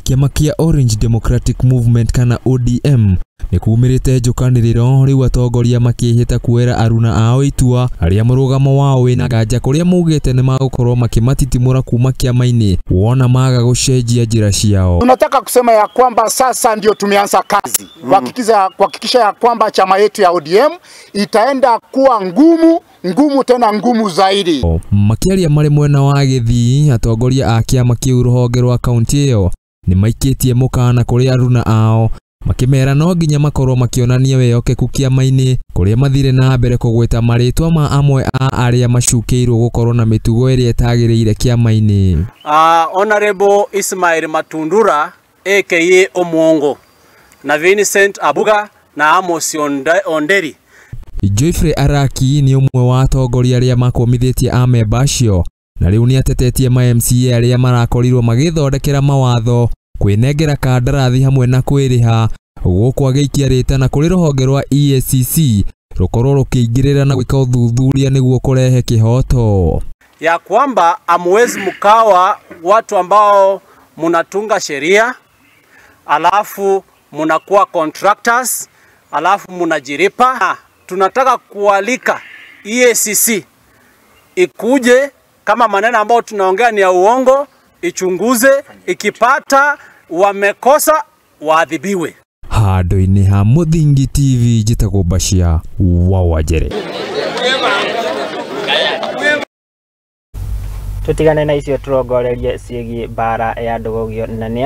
Kĩama kĩa Orange Democratic Movement kana ODM nĩ kumĩrĩte njũkanĩrĩro rĩu atongoria makĩhĩta kuoera aruna ao itua arĩa mũrũgamo wao wĩna nganja kũrĩa maugĩte nĩ magũkorwo makĩmatitimũra kuma kĩama-inĩ wona maga gũcenjia njĩra ciao. Tunataka kusema ya kwamba sasa ndio tumeanza kazi kuhakikisha ya kwamba chama yetu ya ODM itaenda kuwa ngumu ngumu tena ngumu zaidi. Makĩaria marĩ mwena wa Gĩthii, atongoria a kĩama kĩu rũhonge rwa kaunti ĩyo nĩ maikĩtie mũkana kũrĩ aruna ao makĩmera no nginya makorwo makĩonania wĩhokeku kĩama-inĩ kũrĩa mathire na mbere kũgweta marĩtwa ma amwe a arĩa macukĩirwo gũkorwo na mĩtugo ĩrĩa ĩtagĩrĩire kĩama-inĩ. Honorable Ismail Matundura aka Omuongo na Vincent Abuga na Amos Onderi. Geoffrey Araki nĩ ũmwe wa atongoria arĩa makomithĩtie amemba acio na rĩu nĩ atetetie ma MCA arĩa marakorirwo magĩthondekera mawatho kwĩnengera kandarathi hamwe na kwĩrĩha gũkũ agĩikia rĩtana kũrĩ rũhonge rwa EACC rũkorwo rũkĩingĩrĩra na gwĩka ũthuthuria nĩguo kũrehe kĩhoto. Ya kwamba amwezi mkawa watu ambao munatunga sheria alafu munakuwa contractors alafu munajiripa. Tunataka kualika EACC ikuje, kama maneno ambayo tunaongea ni ya uongo, ichunguze, ikipata wamekosa waadhibiwe. Handũ-inĩ ha Mũthingi TV njĩtagwo Bashir wa Wajere. Tutigane na icio turongorerie ciĩgiĩ mbara ya ndũgũgio na nĩ